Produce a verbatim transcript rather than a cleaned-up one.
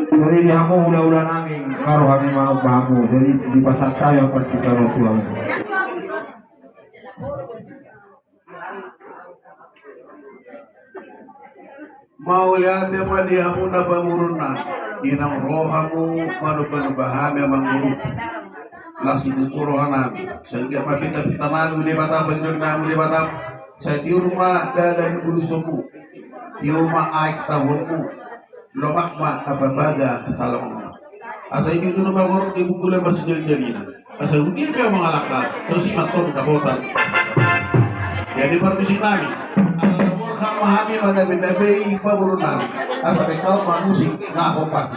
Jadi di hamu hula-hula nami, nga ro hami manomba hamu, jadi dipasahat hami ampan tu hamu. Mauliate ma di hamu na pamoruon nami, di naung ro hamu manomba-nomba hami amang boru. Las tutu roha nami, sai anggiat ma pinta-pinta nami di Batam, pangidoan nami di Batam, sai tiur ma dalan ni buluson mu, tio ma aek tahuon mu, lomak ma amban bagas salongon mu. Asa i tutu na mangorot di buku lebar sejali-jalina. Asa uli pe mangalangka, sai usi ma antong dapotan. Jadi parmusik nami, asa taborhat ma hami mandabe-dabei pamoruon nami. Asa bekal ma musik na hombar.